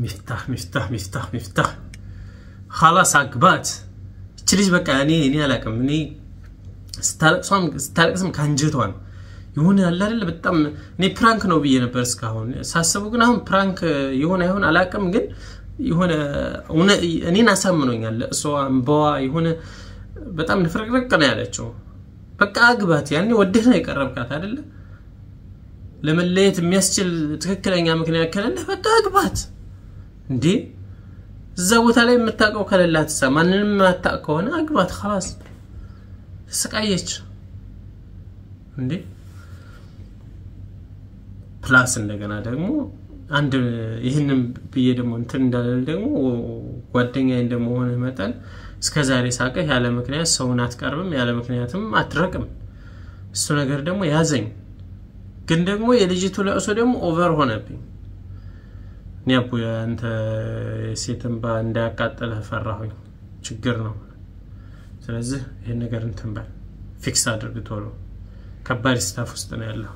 ሚፍታህ ሚፍታህ ሚፍታህ ሚፍታህ خلاص አግባት። እች ልጅ በቃ እኔ አላውቅም። እኔ ስታለቅስም ከአንጀቷ ነው የሆነ አለ አይደለ? በጣም እኔ prank ነው ብዬ ነበር እስካሁን ሳስበው፣ ግን አሁን prank የሆነ አይሆን አላውቅም፣ ግን የሆነ እኔን አሳምኖኛል። እሷ እንባዋ የሆነ በጣም ንፍርቅርቅ ነው ያለችው። በቃ አግባት። ያኔ ወደህ ነው የቀረብካት አይደለ? ለመለየት የሚያስችል ትክክለኛ ምክንያት ከሌለ በቃ አግባት እንዴ። እዛ ቦታ ላይ የምታውቀው ከሌላት ሳ ማንንም የማታውቅ ከሆነ አግባት። خلاص ተሰቃየች እንዴ። Plus እንደገና ደግሞ አንድ ይህንን ብዬ ደግሞ እንትን እንዳለል ደግሞ ጓደኛዬ እንደመሆንህ መጠን እስከ ዛሬ ሳቀህ ያለ ምክንያት ሰውን አትቀርብም፣ ያለ ምክንያትም አትረቅም። እሱ ነገር ደግሞ ያዘኝ። ግን ደግሞ የልጅቱ ለቅሶ ደግሞ over ሆነብኝ። እኔ አቦ አንተ የሴት እንባ እንዳያቃጥልህ ፈራሁኝ። ችግር ነው። ስለዚህ ይህን ነገር እንትን በል fix አድርግ ቶሎ። ከባድ stuff ውስጥ ነው ያለው።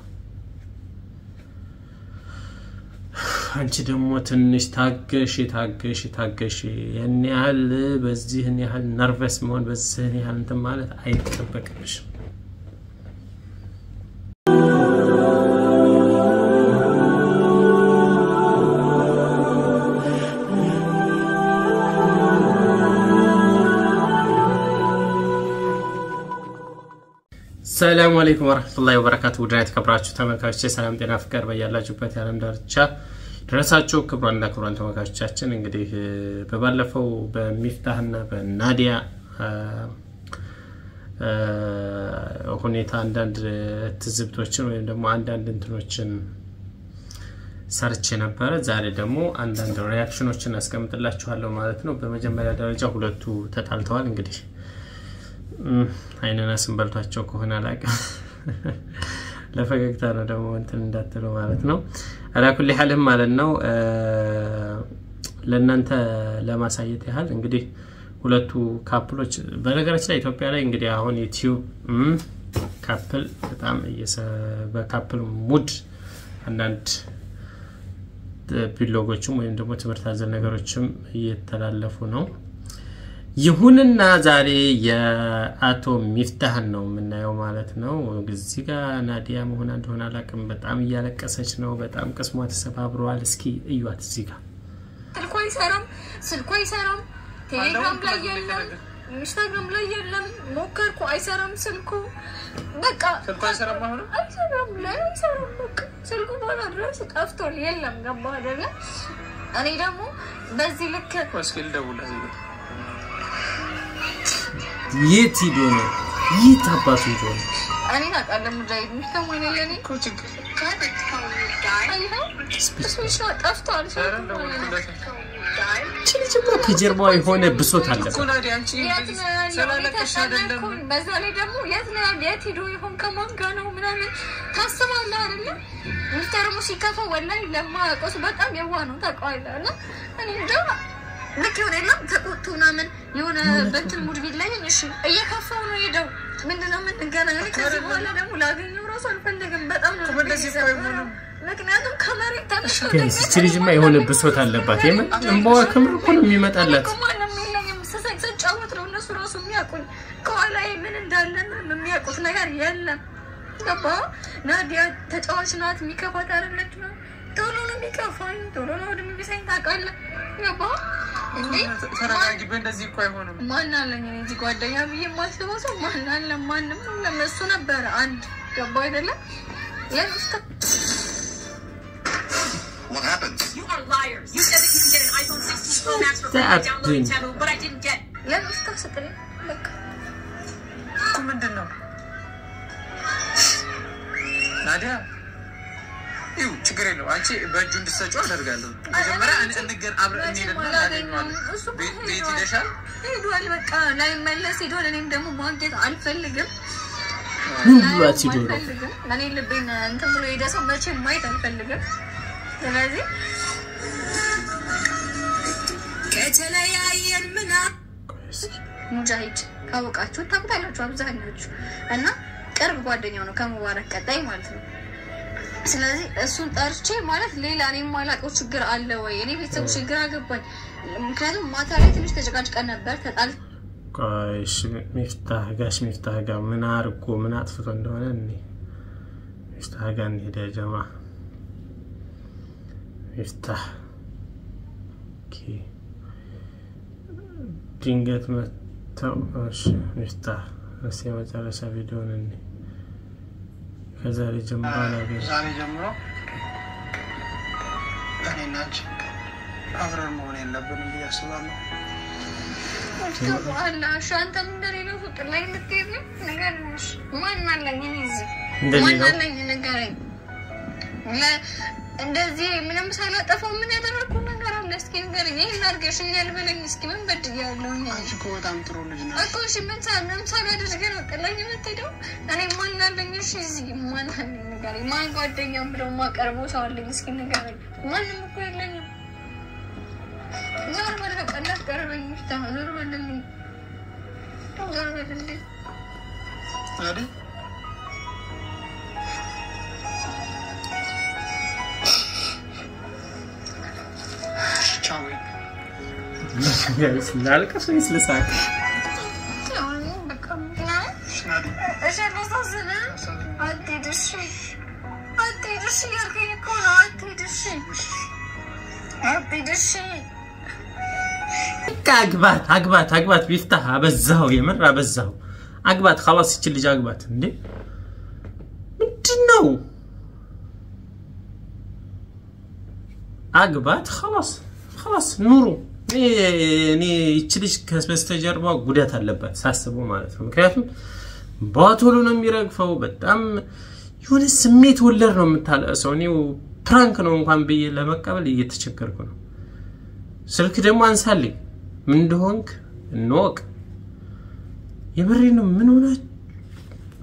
አንቺ ደግሞ ትንሽ ታገሽ ታገሽ ታገሽ። ያን ያህል በዚህን ያህል nervous መሆን በዚህን ያህል እንትን ማለት አይጠበቅብሽም። ሰላም አለይኩም ወረህመቱላሂ ወበረካቱ። ውድና የተከበራችሁ ተመልካቾቼ ሰላም፣ ጤና፣ ፍቅር በያላችሁበት የዓለም ዳርቻ ድረሳችሁ። ክቡራንና ክቡራን ተመልካቾቻችን እንግዲህ በባለፈው በሚፍታህና በናዲያ ሁኔታ አንዳንድ ትዝብቶችን ወይም ደግሞ አንዳንድ እንትኖችን ሰርቼ ነበረ። ዛሬ ደግሞ አንዳንድ reaction ኦችን አስቀምጥላችኋለሁ ማለት ነው። በመጀመሪያ ደረጃ ሁለቱ ተጣልተዋል። እንግዲህ አይነናስን በልቷቸው ከሆነ አላውቅም። ለፈገግታ ነው ደግሞ እንትን እንዳትሉ ማለት ነው። አላኩል ሐልም ማለት ነው። ለእናንተ ለማሳየት ያህል እንግዲህ ሁለቱ couple ኦች በነገራችን ላይ ኢትዮጵያ ላይ እንግዲህ አሁን ዩቲዩብ couple በጣም በ couple mood አንዳንድ vlog ኦችም ወይም ደግሞ ትምህርት አዘል ነገሮችም እየተላለፉ ነው። ይሁንና ዛሬ የአቶ ሚፍታህን ነው የምናየው ማለት ነው። እዚህ ጋር ናዲያ መሆና እንደሆነ አላውቅም። በጣም እያለቀሰች ነው። በጣም ቅስሟ ተሰባብረዋል። እስኪ እዩዋት። እዚህ ጋር ስልኳ አይሰራም፣ ስልኳ አይሰራም፣ ቴሌግራም ላይ የለም፣ ኢንስታግራም ላይ የለም። ሞከርኩ፣ አይሰራም ስልኩ። በቃ ስልኩ አይሰራም፣ አሁንም አይሰራም፣ ላይ አይሰራም። በቃ ስልኩ በኋላ ድረስ ጠፍቷል፣ የለም። ገባ አይደለ? እኔ ደግሞ በዚህ ልክ እስኪ ልደውልለት። የት ሂዶ ነው? የት አባቱ ሂዶ ነው? እኔ ታውቃለህ፣ ሙጃሂድ የሚሰማኝ ነው ለእኔ እኮ ችግር ስዊች ነው ጠፍቷል። ኧረ ልደውልለት ይህች ልጅማ ከጀርባዋ የሆነ ብሶት እኮ አለበት። ናዲያ፣ አንቺ የት ነው ያለው? ስላለቀሽ አይደለም ተጨነቅኩኝ። በዛ ላይ ደግሞ የት ነው ያለው? የት ሂዶ ይሆን? ከማን ጋር ነው ምናምን ታስባለህ አይደለ? ሚስተር ደግሞ ሲከፋ ወላሂ ለማያውቀው ሰው በጣም የዋህ ነው ታውቀዋለህ። እና እኔ እንጃ ልክ የሆነ የለም ተቆጥቶ ምናምን የሆነ በእንትን ሙድ ቢለኝ እሺ፣ እየከፋው ነው ሄደው። ምንድን ነው የምንገናኘው? እኔ ከዚህ በኋላ ደግሞ ላገኘው እራሱ አልፈልግም። በጣም ነው ልቤ እንደዚህ እኮ የሰበረው። አይሆንም። ምክንያቱም ከመሬት ተነስቶ ግን ይህች ልጅማ የሆነ ብሶት አለባት። የምር እንባዋ ከምር እኮ ነው የሚመጣላት። እኮ ማንም የለኝም። ስጫወት ነው እነሱ ራሱ የሚያውቁኝ። ከኋላዬ ምን እንዳለ ምንም የሚያውቁት ነገር የለም። ገባህ? ናዲያ ተጫዋች ናት፣ የሚከፋት አይደለች ነው። ቶሎ ነው የሚከፋኝ፣ ቶሎ ነው ወደ የሚብሰኝ ታውቃለህ። ገባህ እንዴ? ተረጋጊ። በእንደዚህ እኮ አይሆንም። ማን አለኝ እኔ እዚህ ጓደኛ ብዬ የማስበው ሰው ማን አለ? ማንም የለም። እሱ ነበረ አንድ። ገባህ አይደለም? ለሚስት What happened? You are liars. You said that you can get an iPhone 16 Pro Max for free by That downloading thing. Temu, but I didn't get ለሚስት ስጥልኝ በቃ እኮ ምንድን ነው ናዲያ? ይኸው ችግር የለው። አንቺ በእጁ እንድትሰጪው አደርጋለሁ። መጀመሪያ እንገን አብረን እንሄድና እናገኘዋለን። እሱ እኮ ቤት ቤት ሄዷል። ሄደሻል? ሄዷል በቃ ላይመለስ ሄዷል። እኔም ደግሞ ማግኘት አልፈልግም። ምን ብሏት ሂዶ ነው? አልፈልግም። እኔ ልቤን እንትን ብሎ ሄደ ሰው መቼም ማየት አልፈልግም። ስለዚህ ከተለያየን ምና ሙጃሂድ ካወቃችሁ ታውቁታላችሁ አብዛኛችሁ እና ቅርብ ጓደኛው ነው ከሙባረክ ቀጣይ ማለት ነው። ስለዚህ እሱን ጠርቼ ማለት ሌላ እኔ የማላውቀው ችግር አለ ወይ? እኔ ቤተሰቦቼ ግራ ገባኝ። ምክንያቱም ማታ ላይ ትንሽ ተጨቃጭቀን ነበር፣ ተጣል ቆይ እሺ፣ ሚፍታህ ጋሽ ሚፍታህ ጋር ምን አድርጎ ምን አጥፍቶ እንደሆነ እኔ ሚፍታህ ጋር እንሂድ። ጀማ ሚፍታህ okay፣ ድንገት መተው። እሺ ሚፍታህ እስኪ የመጨረሻ ቪዲዮን እኔ ከዛሬ ጀምሮ አላገኝም። ዛሬ ጀምሮ እኔና አንቺ አብረን መሆን የለብንም ብዬ አስባለሁ። አላ እሺ፣ አንተም እንደሌለው ፍቅር ላይ ልትሄድ ነው? ንገረኝ። እሺ፣ ማን አለኝ እኔ እዚህ ማን እንደሌለው አለኝ ንገረኝ። እንደዚህ ምንም ሳላጠፋው ምን ያደረግኩት ነገር አለ? እስኪ ንገረኝ። ይሄን አድርገሽኛል በለኝ እስኪ። ምን በድያለሁ እኔ? አንቺ እኮ በጣም ጥሩ ልጅ ነሽ። እኮ እሺ፣ ምንም ሳላደርግ ነው ጥለኝ የምትሄደው? እኔ ማን አለኝ? እሺ፣ እዚህ ማን አለኝ ንገረኝ። ማን ጓደኛም ብለው የማቀርበው ሰው አለኝ? እስኪ ንገረኝ። ማንም እኮ የለኝም። ዞር በል በቃ፣ እንዳትቀርበኝ ሚፍታህ፣ ዞር በልልኝ፣ ዞር በልልኝ። አይደል? ቻው። ላልቅስ ወይስ ልሳቅ? በቃ እሺ ናዲ፣ እሺ፣ አላሳዝንህም? አትሂድ፣ እሺ አትሂድ፣ እሺ እያልከኝ እኮ ነው። አትሂድ፣ እሺ አትሂድ፣ እሺ። በቃ አግባት አግባት አግባት። ሚፍታህ አበዛኸው፣ የምር አበዛኸው። አግባት خلاص፣ ይችን ልጅ አግባት። እንዴ ምንድን ነው? አግባት خلاص خلاص ኑሩ። እኔ ይች ልጅ ከበስተጀርባ ጉዳት አለባት ሳስበው ማለት ነው። ምክንያቱም በቶሎ ነው የሚረግፈው። በጣም የሆነ ስሜት ወለድ ነው የምታለቅሰው። እኔ prank ነው እንኳን ብዬ ለመቀበል እየተቸገርኩ ነው። ስልክ ደግሞ አንሳልኝ፣ ምን እንደሆንክ እንወቅ። የምሬ ነው። ምን ሆና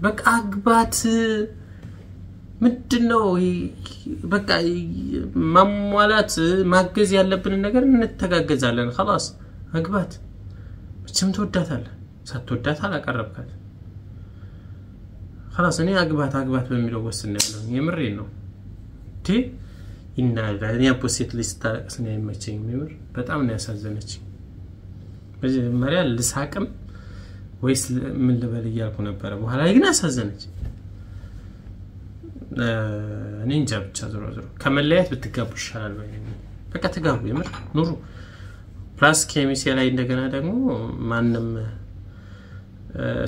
በቃ አግባት። ምንድን ነው በቃ ማሟላት ማገዝ ያለብንን ነገር እንተጋገዛለን። خلاص አግባት። መቼም ትወዳታለህ፣ ሳትወዳት አላቀረብካት። خلاص እኔ አግባት አግባት በሚለው ወስን ያለሁ የምሬን ነው። እንዴ ይናዳል። እኔ አቦ ሴት ልጅ ስታለቅስ እኔ አይመቸኝም። የምር በጣም ነው ያሳዘነችኝ። መጀመሪያ ልሳቅም ወይስ ምን ልበል እያልኩ ነበረ። በኋላ ላይ ግን አሳዘነች። እኔ እንጃ ብቻ ዞሮ ዞሮ ከመለያየት ብትጋቡ ይሻላል። ወይ በቃ ተጋቡ፣ የምር ኑሩ። plus ኬሚሴ ላይ እንደገና ደግሞ ማንም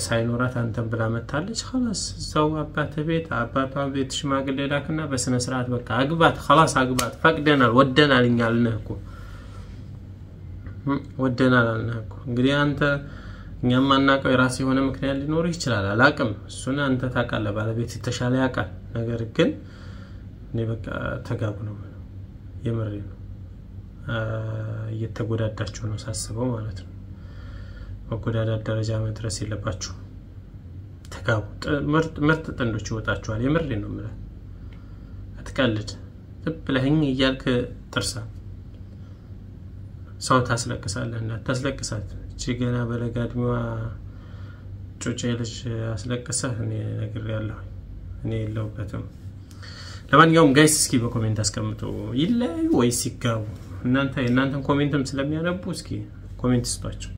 ሳይኖራት አንተን ብላ መታለች። خلاص እዛው አባት ቤት አባቷ ቤት ሽማግሌ ላክና በስነ ስርዓት በቃ አግባት፣ خلاص አግባት፣ ፈቅደናል፣ ወደናል፣ እኛ አልነህ እኮ ወደናል አልነህ እኮ። እንግዲህ አንተ እኛም ማናውቀው የራስህ የሆነ ምክንያት ሊኖርህ ይችላል፣ አላቅም። እሱን አንተ ታውቃለህ፣ ባለቤት የተሻለ ያውቃል። ነገር ግን እኔ በቃ ተጋቡ ነው የምለው፣ የምሬ ነው። እየተጎዳዳችሁ ነው ሳስበው ማለት ነው። መጎዳዳት ደረጃ መድረስ የለባችሁም። ተጋቡ፣ ምርጥ ጥንዶች ይወጣችኋል። የምሬ ነው የምልህ፣ አትቀልድ። ዝም ብለህኝ እያልክ ጥርሳ ሰው ታስለቅሳለህ። እንዳታስለቅሳት እቺ ገና በለጋ እድሜዋ ጩጬ ልጅ አስለቅሰህ እኔ ነግሬያለሁ፣ እኔ የለሁበትም። ለማንኛውም guys እስኪ በ comment አስቀምጡ፣ ይለያዩ ወይስ ይጋቡ? እናንተ የእናንተን comment ም ስለሚያነቡ እስኪ comment ስጧቸው።